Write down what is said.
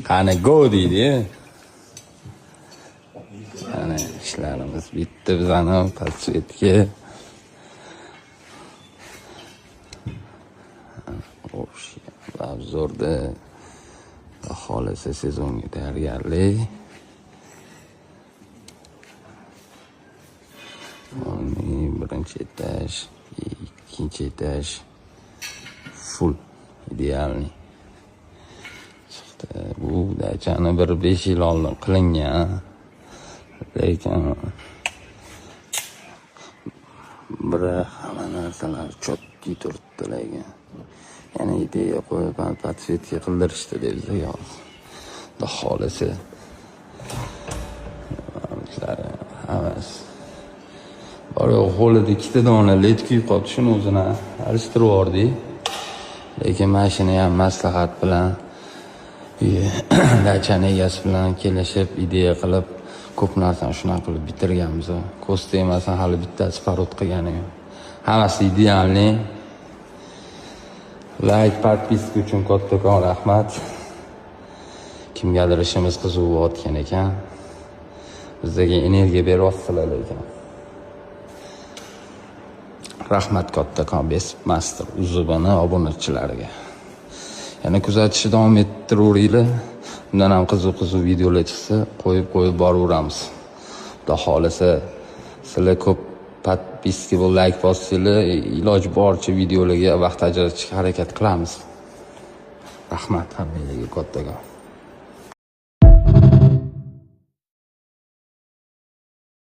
Qani go deydi. Ana ishlarimiz bitdi bizani подсветка. Обзорda xudo xohlasa sezonga tayyorgarlik. Birinchi etaj, ikkinchi etaj full idealniy chiqdi. Bu dachani bir 5 yil oldin qilingan. Lekin biri hamma narsalar chotki turibdi lekin. Yana ideya qo'yib, podсветка qildirishdi deb bizga hozir. Xudo xohlasa hammasi. Bor yo'q qo'lida ikkita dona led kuyib qoldi, shuni o'zini alishtirib yubordik. Lekin mashina ham maslahat bilan dachani egasi bilan kelishib, ideya qilib, ko'p narsani shunaqa qilib bitirganmiz. Ko'z tegmasin, hali bittasi parod qilgani yo'q. Hammasi idealniy. Like, podpiska uchun kattakon rahmat. Kimgadir ishimiz qiziq bo'layotgan ekan. Bizga energiya beryapsizlar lekin. Rahmat kattakon Besip Master uzubini obunachilariga. Yana kuzatishni davom ettiraveringlar. Bundan ham qiziq-qiziq videolar chiqsa, qo'yib-qo'yib boraveramiz. Xudo xohlasa sizlar ko'p podpiska va like bossanglar, iloji boricha videolarga vaqt ajratishga harakat qilamiz. Rahmat hammanglarga kattakon.